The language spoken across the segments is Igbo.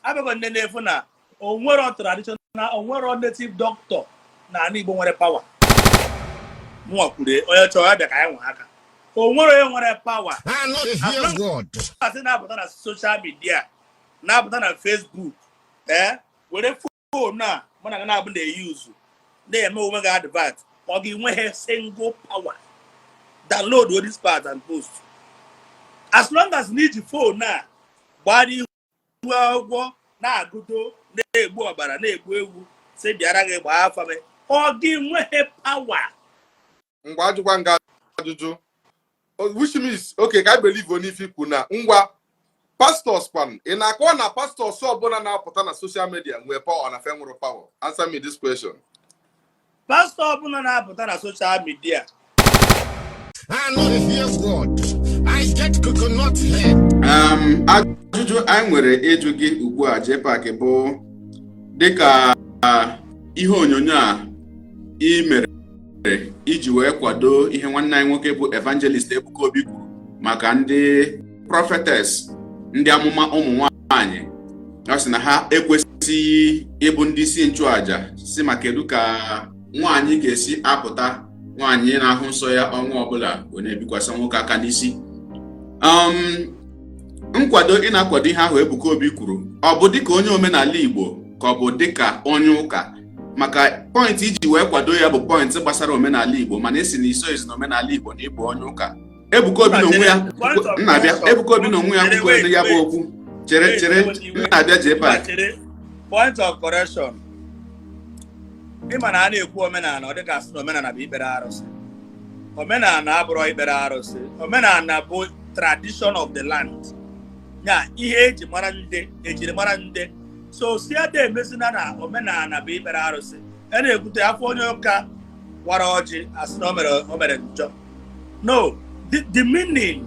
Abịago nne na-efu na onwero traditional, onwero native doctor na ala Igbo nwere power. Mụnwa kwuru, onye chọrọ ya bịa ka anyị nwe aka. Onwere onye nwere power. I no dey As hear long word. as ị na-apụta na social media, na-apụta na Facebook, ee, were phone a mụ na gị na-abụ na-eyuzu na-eme onwe gị advert, ọ ga-enweghị single power. Download all this part and post. As long as na iji phone a gbara ihu akwụkwọ na-agụdo, na-egbu ọbara, na-egbu ewu, si bịara gị gbaa afa m, ọ gị nweghị power. Ngwa, ajụkwa nga ajụjụ. Which means, okay, ka I believe on ife ikwu na ngwa pastors kwan, ị na-akọwa na pastors ọbụla na-apụta na social media nwee power na fe nwere power? Answer me this question. Pastọ ọbụla na-apụta na social media I no dey hear word. I get coconut head. Ajụjụ anyị nwere ịjụ gị ugbu a, JPAC, bụ dịka ihe onyonyo a ị mere iji wee kwado ihe nwanne anyị nwoke bụ Evangelist Ebuka Obi kwuru maka ndị prophetess, ndị amụma ụmụ nwanyị, ọ sị na ha ekwesịghị ịbụ ndị isi nchụaja, si ma kedu ka nwaanyị ga-esi apụta, nwaanyị na-ahụ nsọ ya ọnwa ọbụla, wee na-ebikwasị nwoke aka n'isi? Nkwado ị na-akwado ihe ahụ Ebuka Obi kwuru, ọ bụ dịka onye omenala Igbo ka ọ bụ dịka onye ụka? Maka point iji wee kwado ya bụ point gbasara omenala Igbo, mana esi na iso ezi na omenala Igbo na ịbụ onye ụka. Ebuka Obi n'onwe ya nna-abịa, Ebuka Obi n'onwe ya kwukwere ya bụ okwu. Chere, chere, nna-abịa, JPAC. Point of correction. Ịma na a na-ekwu omenala, ọ dịka asị na omenala bụ ikpere arụsị. Omenala abụrụ ikpere arụsị. Omenala bụ tradition of the land, ya ihe eji mara ndị, ejiri mara ndị. So si ada emezina na omenala bụ ikpere arụsị. A na-ekwute afọ onye ụka wara ọjị, asị na o mere njọ. No, the meaning,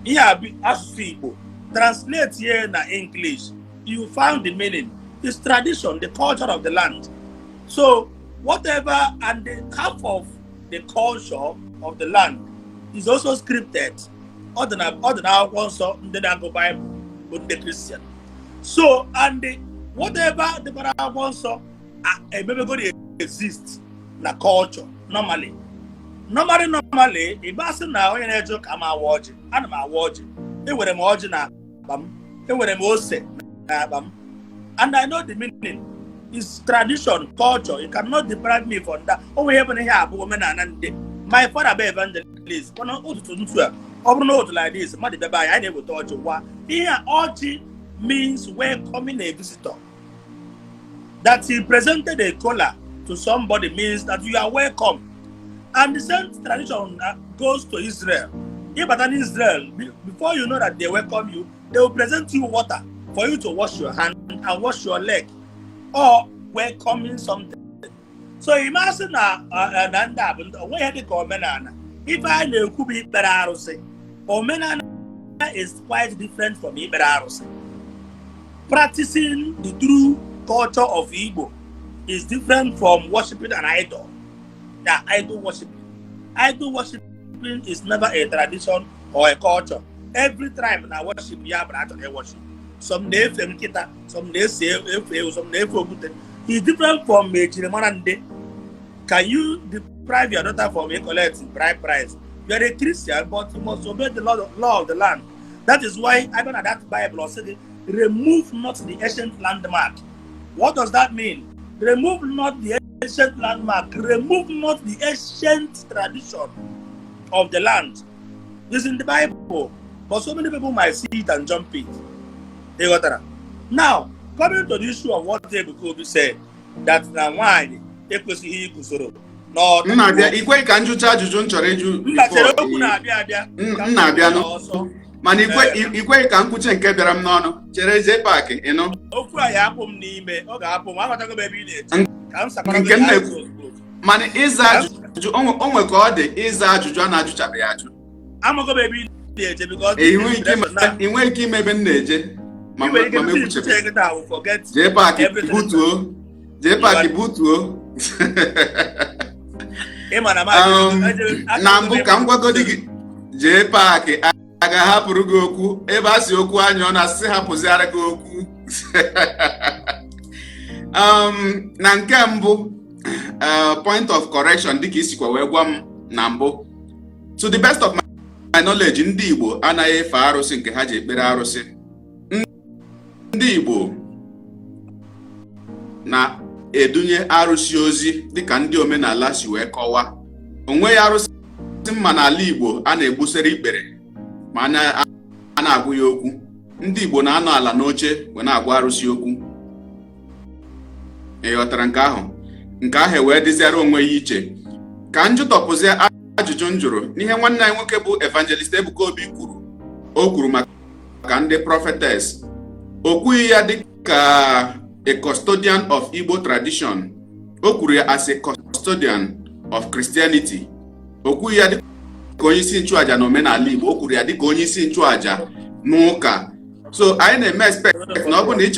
ihe a bụ asụsụ Igbo. Translate here na English, you found the meaning is tradition, the culture of the land. So whatever, and the half of the culture of the land is also scripted. Ọ dị na akwụkwọ nsọ. Ndị na-agụ Baịbụl bụ ndị Kristian. So and the, whatever dịkwara akwụkwọ nsọ emebegoro exist na culture. Normally, ịgba sị na onye na-eje ụka ma awa ọjị, ana m awa ọjị. Enwere m ọjị na akpa m, enwere m ose na akpa m, and I know the meaning is tradition, culture. You cannot deprive me from that. O nwere ihe bụ na ihe abụ omenala ndị my father bụ evangelist. Mana ụtụtụ ntu a, ọ bụrụ na otu like this mmadụ bịaba anyị, anyị na-eweta ọjị wa. Ihe a ọjị means welcoming a visitor. That he presented a kola to somebody means that you are welcome. And the same tradition goes to Israel. Ịbata in Israel, before you know that they welcome you, they will present you water for you to wash your hand and wash your leg, or welcoming something. So imagine na ndị a bụ onwe ihe dịka omenala. Ife a na-ekwu bụ ikpere arụsị. Omenala is quite different from ikpere arụsị. Practicing the true culture of Igbo is different from worshiping an idol. Yeah, idol worshiping. Idol worshiping is never a tradition or a culture. Every tribe na worship ya bụ achọrọ worship. Some na-efe nkịta, some na-ese efe ewu, some na-efe okwute. It's different from ejirimara ndị. Can you deprive your daughter from a collect bride price? You are a Christian, but you must obey the law of the land. That is why I know that Bible also say, "Remove not the ancient landmark." What does that mean? Remove not the ancient landmark. Remove not the ancient tradition of the land. It's in the Bible, but so many people might see it and jump it. You got that? Now, coming to the issue of what Ebuka Obi said, that na nwanyị ekwesịghị iguzoro n'ọdụ. M na-abịa, ikwe ka njụcha ajụjụ m chọrọ ịjụ Mba, chere, before okwu na-abịa abịa. M Ka m na-abịanụ. ọsọ. Mana ikweghị ka nkwuche nke bịara m n'ọnụ. Chere, JPAC, ịnụ? Okwu a ya apụ m n'ime, ọ ga-apụ m. Aghọtago m ebe ị na-eje. Ka m sakwara Nke m gị na-ekwu. ozugbo. Mana ịza ajụjụ, o nwe ka ọ dị, ịza ajụjụ a na-ajụchabeghị ajụ. Amago m ebe ị na-eje because ị nwee ike ime ebe m na-eje ma ị nwere ike ma m tupu ekwuchebeghị. kịta ahụ, forget JPAC, everything. butuo. JPAC, butuo. Ị ma na m Na mbụ, ka m gwagodi gị, JPAC, a ga-ahapụrụ gị okwu ebe a si okwu anya ọ na-asị hapụziara gị okwu. Na nke mbụ, point of correction, dịka isikwa wee gwa m na mbụ, to the best of my knowledge, ndị Igbo anaghị efe arụsị nke ha ji ekpere arụsị. Ndị Igbo na-edunye arụsị ozi dịka ndị omenala si wee kọwaa. Onweghị arụsị mma n'ala Igbo a na-egbusere ikpere ma a na-agwụ ya okwu. Ndị Igbo na-anọ ala n'oche wee na-agwa arụsị okwu. Ị ghọtara nke ahụ? Nke ahụ wee dịziara onwe ya iche. Ka m jụtọpụzie ajụjụ m jụrụ n'ihe nwanne anyị nwoke bụ Evangelist Ebuka Obi kwuru. O kwuru maka ndị prophetess. O kwughị ya dịka a custodian of Igbo tradition, o kwuru ya as a custodian of Christianity. O kwughị ya dịka onye isi nchụaja na omenala Igbo, o kwuru ya dịka onye isi nchụaja n'ụka. So anyị na-eme expect na ọ bụ na ị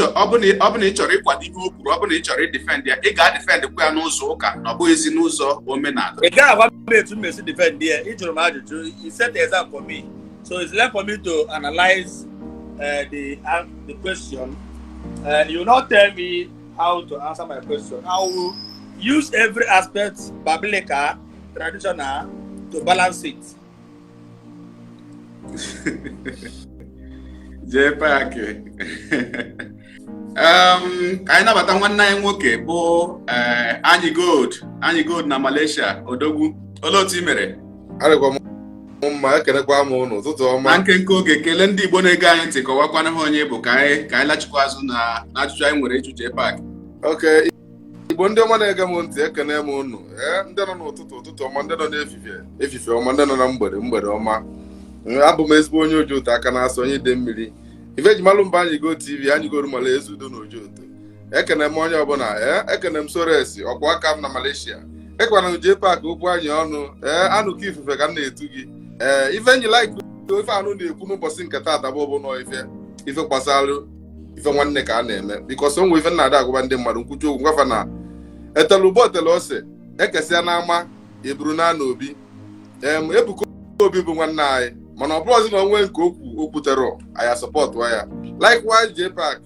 chọrọ ịkwado ihe o kwuru, ọ bụ na ị chọrọ idefend ya, ị ga-adefend kwa ya n'ụzọ ụka na ọ bụghịzi n'ụzọ omenala. Ị gaghị agwa m etu m esi defend ya. Ị jụrụ m ajụjụ, you set the exam for me, so it's left for me to analyze the question. You will not tell me how to answer my question. I will use every aspect, biblical, traditional, to balance it. JPAC, ka anyị nabata nwanne anyị nwoke bụ Anyị Gold, Anyị Gold na Malaysia. Odogwu, olee otu ị mere? Arịkwa m mma, ekenekwa m ụnụ, ụtụtụ Na ọma. nkenke oge, kelee ndị Igbo na-ege anyị ntị, kọwakwana ha onye bụ, ka anyị lachikwa azụ na ajụjụ anyị nwere ịjụ JPAC. Okay, Igbo ndị ọma na-ege m ntị, ekene m ụnụ. Ee, ndị nọ n'ụtụtụ, ụtụtụ ọma. Ndị nọ n'efifie, efifie ọma. Ndị nọ na mgbede, mgbede ọma. Abụ m ezigbo onye Ojoto, aka na-asọ onye ide mmiri ife eji malụ mba. Anyị Go TV, anyị goro mala ezi udo na Ojoto. Ekene m onye ọbụla. Ee, ekene m Sores ọkwa aka m na Malaysia. Ekwana m JPAC okwu anyị ọnụ. Ee, anụkọ ifufe ka m na-etu gị. Ee, ife nyi like ife anụ na-ekwu n'ụbọchị nke taata bụ nọ ife gbasara ife nwanne ka a na-eme, because o nwe ife nna ada agwaba ndị mmadụ nkwuchi okwu ngwafa na etelu ụgbọ otele ose ekesịa n'ama eburu na obi. Em, Ebuka Obi bụ nwanne anyị, mana ọ bụrụzi na onwe nke okwu o kwutere, anyị asupportụ ya. Likewise JPAC,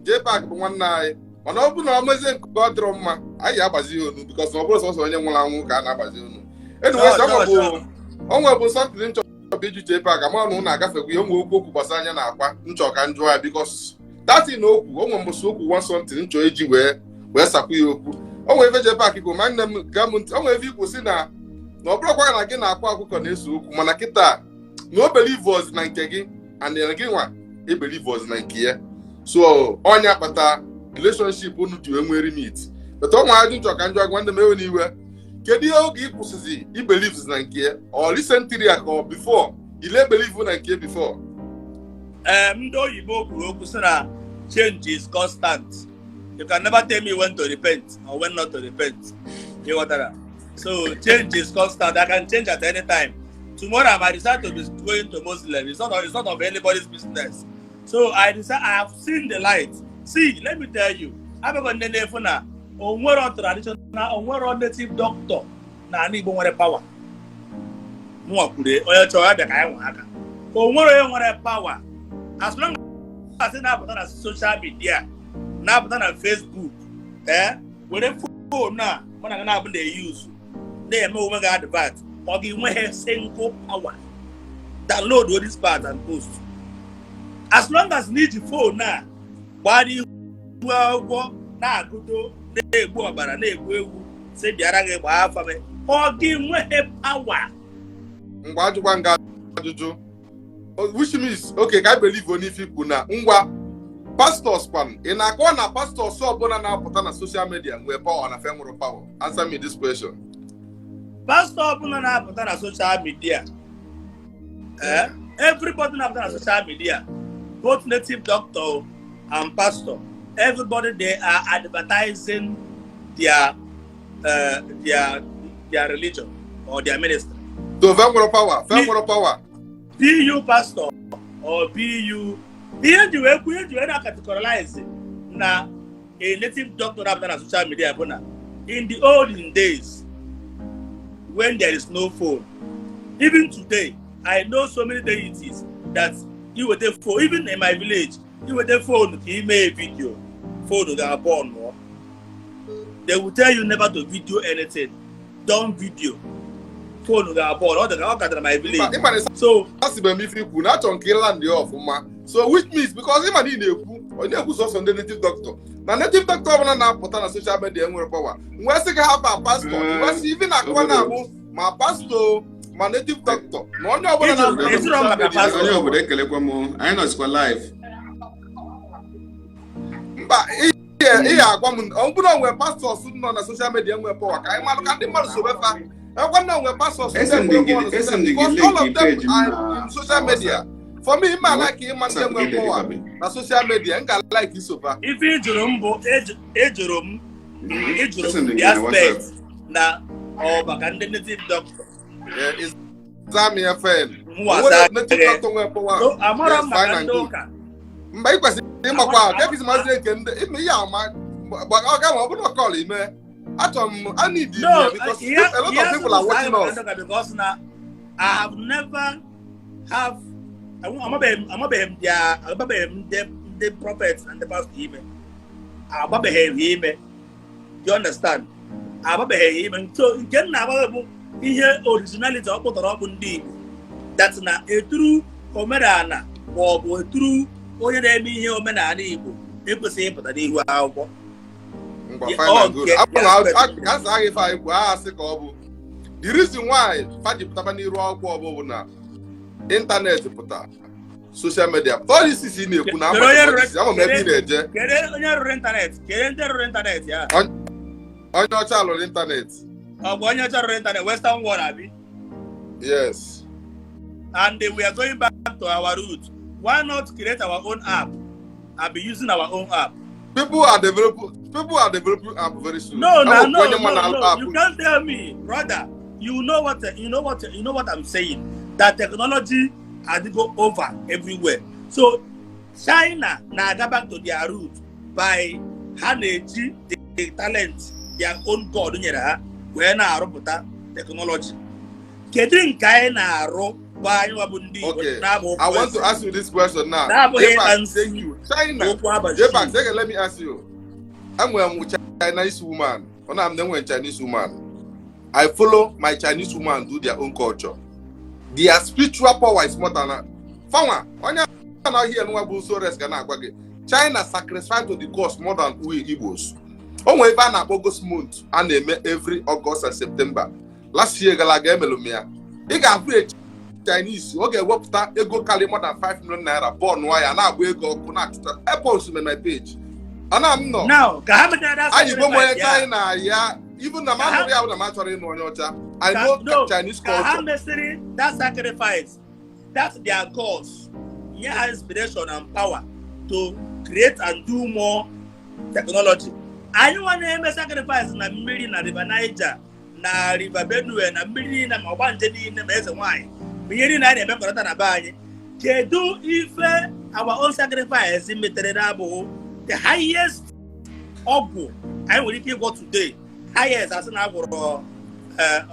JPAC bụ nwanne anyị, mana ọ bụrụ na ọ mezie nke ọ dịrọ mma, anyị agbazi ya onu, because na ọ bụrụ sọsọ onye nwụrụ anwụ ka a na-agbazi onu. Anyway, onwe bụ something nchọ iju JPAC ama na ụnụ agafekwa ihe. Onwe okwu gbasara anya na akwa nchọ ka njụọ ya, because that thing okwu onwe mbụsị okwu one something nchọ iji wee sakwu ya okwu. Onwe ife JPAC kwuru ma nne m gaa m ntị. Onwe ife ikwu si na ọ bụrụkwa na gị na akwa ọkụkọ na-ese okwu, mana kịta na o believe na nke gị and na gị nwa ebelieve na nke ya, so ọnya kpata relationship unu ji wee nwee limit. But ọ nwe ajụ nchọ ka njụ agwa ndị m ewe n'iwe: kedu ihe oge ị kwụsịzi ibelieve na nke ya? Ọ recently ya ka ọ before ile believe na nke before? Ee, ndị oyibo kwuru okwu sị na change is constant. You can never tell me when to repent or when not to repent. Ị ghọtara? So change is constant. I can change at any time. Tomorrow I might decide to be going to Muslim. It's not of anybody's business. So I decide I have seen the light. See, let me tell you, abịakwa nne na-efu na onwero traditional, onwero native doctor na ala Igbo nwere power. Mụnwa kwuru, onye chọrọ ya bịa ka anyị nwe aka. Onwere onye nwere power. As long as ị na-apụta na social media, na-apụta na Facebook, ee, were phone a mụ na gị na-abụ na-eyuzu na-eme onwe gị advert, ọ ga-enweghị single power. Download all this part and post. As long as na iji phone a gbara ihu akwụkwọ na-agụdo, na-egbu ọbara, na-egbu ewu, si bịara gị gbaa afa m, ọ ga-enweghị power. Mgbe ajụkwa nga ajụjụ, which means, okay, ka I believe n'ife ikwu na ngwa pastors kwan, ị na-akọwa na pastors ọbụla na-apụta na social media nwee power na fe nwere power? Answer me this question. Pastọ ọbụla na-apụta na social media, everybody na-apụta na social media, both native doctor and pastor, everybody, they are advertising their religion or their ministry. So fe nwere power, fe nwere power? Be you pastor or be you, ihe ji wee kwu, ihe ji wee na-categorize na a native doctor na-apụta na social media bụ na in the olden days when there is no phone, even today, I know so many deities that iweta phone, even in my village. Iweta phone ka ime video, phone ga-abụ ọnụọ. They will tell you never to video anything. Don't video. Phone ga-abụ ọnụ. Ọ dị ka ọ katara my village. Ịma na So asịbe m ife ikwu na achọrọ nke ịland ya ọfụma. So which means, because ịma na ị na-ekwu, ọ na-ekwu sọsọ ndị native doctor, na native doctor ọbụla na-apụta na social media enwere power. Nwee sị gị hapa pastor, nwee sị ife na-akụwa na-abụ ma pastor ma native doctor na onye ọbụla na-apụta na Ejiro social maka media. pastor. Onye obodo, ekelekwa m. Anyị nọzikwa live. Mba, ihe agwa m, ọ bụrụ na onwe pastors nọ na social media nwere power, ka anyị malụ, ka ndị mmadụ sobe fa. Ekwe na onwe pastors ndị Esend nwere gị power na esend gị because all of link them page m are na in social media. For me, ịma like ịma ndị WhatsApp nwere gị. power Dịkwabe. na social media, m ga like isofa. Ife ị jụrụ m bụ, ejụrụ m, ị jụrụ Esend m gị the na aspect WhatsApp. na ọ maka ndị native doctor. Zami FM. Mwasa. Native doctor nwere power. So amara Yes, m fine maka and ndị good. ụka. Mgbe ị kwesịrị ịmakwa ka ekisi mazi nke ndị ime ihe ama ọ ga ma ọ bụrụ na call ime, achọrọ m, I need No, you because a lot of people are watching us. Because na I have never have amabeghị m ndị prophets and the pastor ime. Agbabeghị m ha ime. Do you understand? Agbabeghị ha ime. So nke m na-agbaghị bụ ihe originality ọ kpụtara ọkpụ ndị Igbo. That na eturu omenala ma ọ bụ eturu onye na-eme ihe omenala Igbo ekwesịghị ịpụta n'ihu akwụkwọ. Ngwa, Yeah, fine and good. okay, Abụ na yeah. ka asa agha ife anyị kwu agha asị ka ọ bụ the reason why fa ji pụtaba n'iru akwụkwọ ọ bụ na internet pụta, social media pụta, all this ị na-ekwu na Kedu onye rụrụ- ama m ebe ị na-eje. Kedu onye rụrụ internet? Kedu ndị rụrụ internet ya? Onye ọcha lụrụ internet. Ọ bụ onye ọcha rụrụ internet, Western world, abi? Yes. And we are going back to our roots. Why not create our own app and be using our own app? People are developing app very soon. No, no, Ama no, onye ma no, na no. app. You can't tell me, brother. You know what I'm saying. That technology had to go over everywhere. So China now go back to their root by ha na-eji the talent their own God nyere ha wee na-arụpụta technology. Kedu nke anyị na-arụ bụ anyị nwa bụ ndị Igbo na-abụ okwu I want eze? To ask you this question now. Na-abụghị J-Pack, ịta nsị. thank you. China. Okwu abachi. J-Pack, second, let me ask you. Enwere m Chinese woman. Ọ na m na-enwe Chinese woman. I follow my Chinese woman do their own culture. Their spiritual power is more than fanwa. Onye anaghị nwa bụ Sores ga na-agwa gị. China sacrifice to the gods more than we Igbos. O nwere ebe a na-akpọ Ghost Month a na-eme every August and September. Last year gara aga emelụ m ya. Ị ga-afụ a Chinese ọ ga-ewepụta ego karị more than 5 million naira bọọnụ ya na-agba ego ọkụ na-achụta airpods me my page. Ana m nọ. Now, ka ha mechara that Anyị bụ onye sacrifice ya, China ya, even na m anụrụ ya bụ na m achọrọ ịnụ onye ọcha. I know no, Chinese ka ha culture. mesịrị that sacrifice, that their gods nye ha inspiration and power to create and do more technology. Anyị nwa na-eme sacrifice na mmiri na River Niger na River Benue na mmiri niile ma ọgbanje niile ma eze nwanyị ma ihe niile anyị na-emekọrịta na be anyị, kedu ife our own sacrifice metere na-abụghị the highest ọgwụ anyị nwere ike ịgwọ today? Highest asị na agwụrọ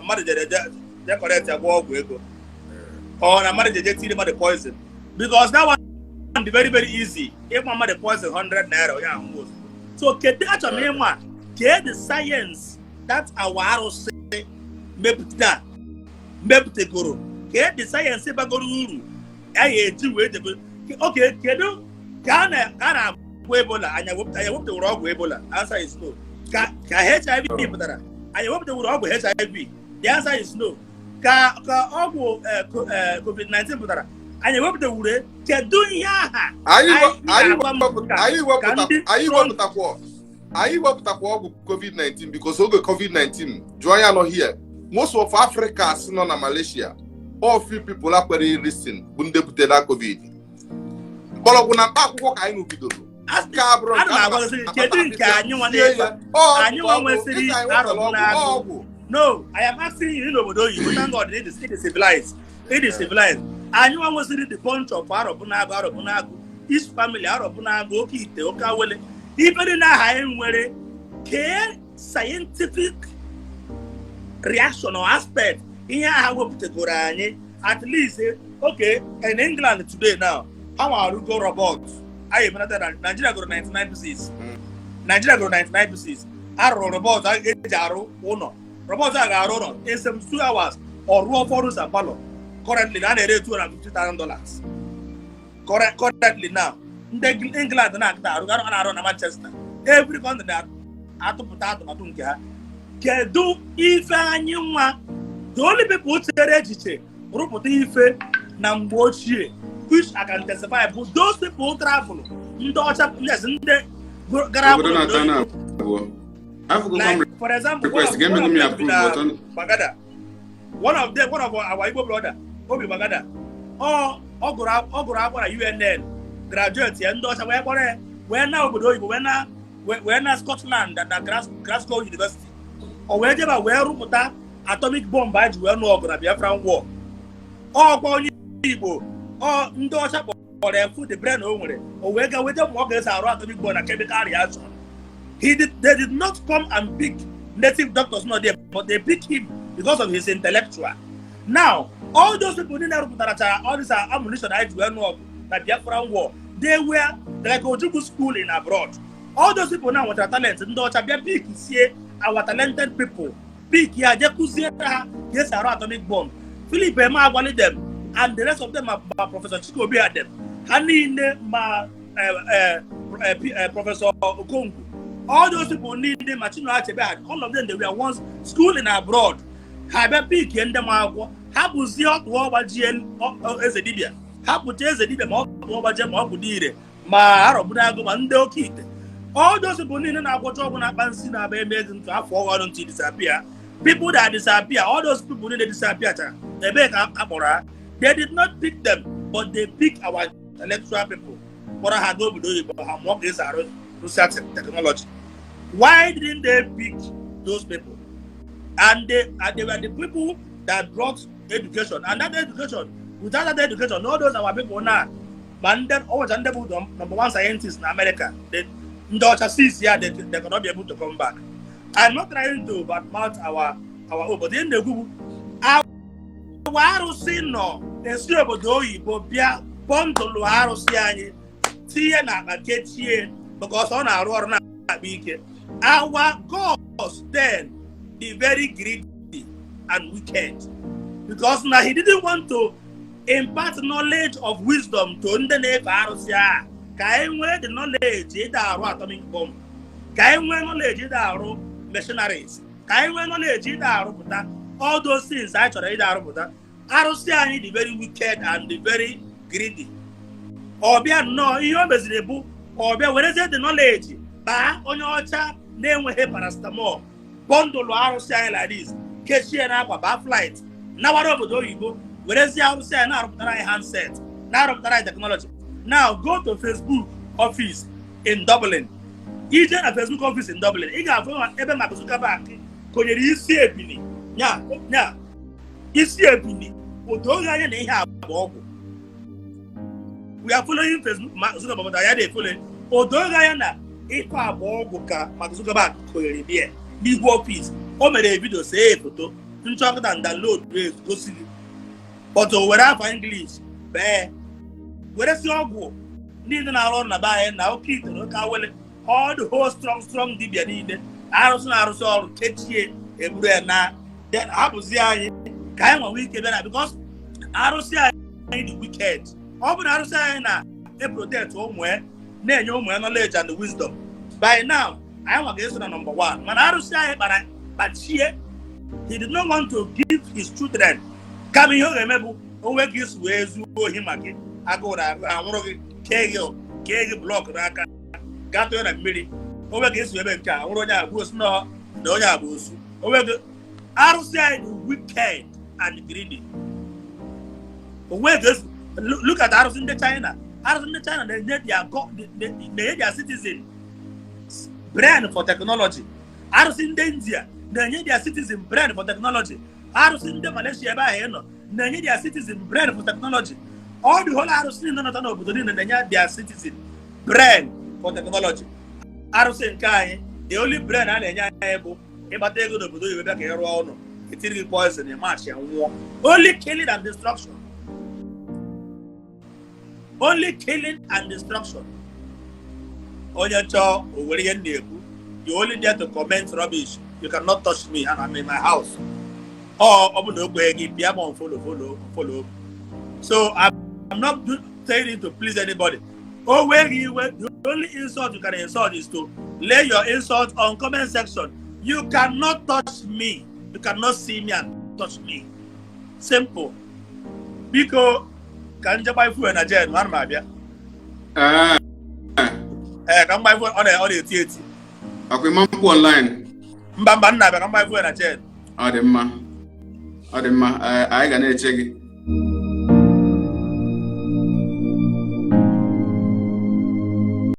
mmadụ jere je correct ya gwọ ọgwụ ego, ọ na mmadụ jeje tiri mmadụ poison, because that one dị very very easy. Ịgba mmadụ poison 100 naira, onye ahụ ozugbo. So kedu, achọrọ m ịma, kee the science that our arụsị mepụta mepụtagoro? Kee the science bagoro uru a ga-eji wee debe? Okay, kedu ka a na-agwọ Ebola? Anya wepụta, anya wepụtaworo ọgwụ Ebola? Answer is no. Ka HIV pụtara, anyị wepụtaworo ọgwụ HIV? The answer is no. Ka ọgwụ COVID-19 pụtara, anyị wepụtawure? Kedu ihe aha Anyị anyị na-agwa m anyị ka wepụta ndị anyị wepụtakwa ọgwụ COVID-19, because oge COVID-19 jụọ ya nọ here, most of Africa si nọ na Malaysia, all few people akwere listen bụ ndị butere COVID. Mgbọrọgwụ na mkpa akwụkwọ ka anyị bidoro. Nke a bụrụ Ana m agwa gị, kedu nke anyị nwa na-ebe anyị nwa nwesịrị arọbụ n'agụ? Ọgwụ. No, I am asking you, n'obodo oyibo, thank God it is civilized. It is civilized. Anyị nwa nwesịrị the bunch of arọbụ n'agụ, arọbụ n'agụ, each family arọbụ n'agụ, oke ite, oke awele, ife dị n'aha anyị nwere, kee scientific reaction or aspect ihe aha wepụtagoro anyị at least? Okay, in England today now, ha nwa arụgo robot a. Anyị emenata na Nigeria gụrụ 99 pieces. Nigeria gụrụ 99 pieces. Arụrụ robot eji arụ ụlọ. Robot a ga-arụ ụlọ in 72 hours, ọ rụọ four rooms and parlour. Currently na a na-ere $250,000 currently now. Ndị England na-akịta arụ a na-arụ na Manchester. Every country na-atụpụta atụmatụ nke ha. Kedu ife anyị nwa? The only people chere echiche rụpụta ife na mgbe ochie, which I can testify, bụ those people travel, ndị ọcha, yes, ndị gara Obodo na-ata na abụọ afụgokwa m. Like, for example, one Request of, ga-emego one of m ya them approve na but Gbagada, one of them, one of our Igbo brother, Obi Gbagada, ọ gụrụ akwụkwọ na UNN, graduate ya. Ndị ọcha wee kpọrọ ya wee na obodo oyibo, wee na Scotland, na Glasgow University. O wee jeba wee rụpụta atomic bomb a ji wee nụọ ọgụ na Biafran War. Ọkwa onye Igbo ọ ndị ọcha kpọrọ ya fu the brain o nwere, o wee ga wee mụọ ka esi arụ atomic bomb na chemical reaction. He did they did not come and pick native doctors not there, but they pick him because of his intellectual. Now, all those people niile rụpụtaracha all this ammunition anyị ji wee nụọ ọgụ na Biafran War, they were like Ojukwu school in abroad. All those people now nwetara talent. Ndị ọcha bịa pick sie our talented people, pick ya, je kụziere ha ka esi arụ atomic bomb. Philip Emeagwali them and the rest of them, ma Professor Chikobi them, ha niile, ma Professor Okongwu, all those people niile, ma Chinua Achebe ha, all of them, they were once school in abroad. Ha bịa pick ndị ma akwụkwọ ha bụzie ọtụọ gbajie eze dibịa, ha pụta eze dibịa, ma ọ tụọ gbajie, ma ọ bụ ire, ma arọbunagụ, ma ndị oke ite. All those people niile na-agwọcha ọgwụ, na-akpa nsị, na-aba eme ego ntụ afọ ọghọrọ ntị disappear, people that disappear, all those people niile disappear chara, ebee ka a kpọrọ ha? They did not pick them, but they pick our intellectual people, kpọrọ ha gaa obodo oyibo, ha mụọ ka esi arụ rụsịa technology. Why didn't they pick those people? And they were the people that brought education, and that education, without that education, all those our people now, ma ndị ọwacha, ndị bụ number one scientist na America, ndị ọcha six ya, they cannot be able to come back. I'm not trying to badmouth our own, but ihe na-ekwu bụ our arụsị nọ esi obodo oyibo bịa bundle arụsị anyị tinye n'akpa kechie because ọ na-arụ ọrụ na-akpa ike. Our gods then be very greedy and wicked because na he didn't want to impart knowledge of wisdom to ndị na-efe arụsị a, ka anyị nwee the knowledge ịda arụ atomic bomb, ka anyị nwee knowledge ịda arụ machineries, ka anyị nwee knowledge ịda arụpụta all those things anyị chọrọ ịda arụpụta. Arụsị anyị dị very wicked and dị very greedy. Ọbịa nnọọ, ihe o meziri bụ ọbịa werezie the knowledge baa onye ọcha na-enweghị paracetamol, bundle arụsị anyị like this, kechie n'akwa, baa flight, nawara obodo oyibo, werezie arụsị anyị na-arụpụtara anyị handset, na-arụpụtara anyị technology. Now go to Facebook office in Dublin. Ije na Facebook office in Dublin, ị ga-afụ ebe Mark Zuckerberg konyere isi ebini nya nya isi ebini. Otu oge anya na ihe a bụ ọgwụ. We are following Facebook, Mark Zuckerberg, but anyị na-efollow. Otu oge anya na ife a bụ ọgwụ ka Mark Zuckerberg konyere bie n'ihu office. O mere video, see foto nchọpụta and download gosi gị, but o were afa English bee were si ọgwụ niile na-arụ ọrụ na be anyị na oke ite na oke awele, all the whole strong strong dibịa niile arụsị na-arụsị ọrụ, kechie, eburu ya na then hapụzie anyị ka anyị nwenwe ike bịa na because arụsị anyị dị wicked. Ọ bụ na arụsị anyị na-eprotect ụmụ ya, na-enye ụmụ ya knowledge and wisdom, by now anyị nwa ga-eso na number one. Mana arụsị anyị kpara kpachie. He did not want to give his children. Kama ihe ọ ga-eme bụ onwe ka isi wee zuo ohi, ma gị agụụ na anwụrụ gị, kee gị block n'aka, gaa tụọ na mmiri. Onwe ka esi ebe nke a nwụrụ onye abụ osu na onye abụ osu onwe gị. Arụsị anyị dị wicked and greedy. Onwe ka esi look at arụsị ndị China. Arụsị ndị China na-enye their citizen brain for technology. Arụsị ndị India na-enye their citizen brain for technology. Arụsị ndị Malaysia ebe ahụ ị nọ na-enye their citizen brain for technology. All the whole arụsị niile nọta n'obodo niile na-enye their citizen brain for technology. Arụsị nke anyị, the only brain a na-enye anyị bụ ịgbata ego n'obodo oyibo bịa ka ị rụọ ụlọ, etiri gị poison, match ya, nwụọ. Only killing and destruction, only killing and destruction. Onye chọọ o were ihe m na-ekwu. You only there to comment rubbish. You cannot touch me and I'm in my house. Ọ bụ na o kweghị gị, pịa m unfollow, follow, follow. So I'm not saying it to please anybody. O wee iwe, the only insult you can insult is to lay your insult on comment section. You cannot touch me. You cannot see me and touch me. Simple. Biko, ka m jee fuel na gen, ana m abịa. Ee. Ee, ka m gba fuel, ọ na-eti eti. Ọkwa ịma mkpu online? Mba, mba, nna abịa ka m gba fuel na gen. Ọ dị mma, ọ dị mma. Ee, anyị ga na-eche gị.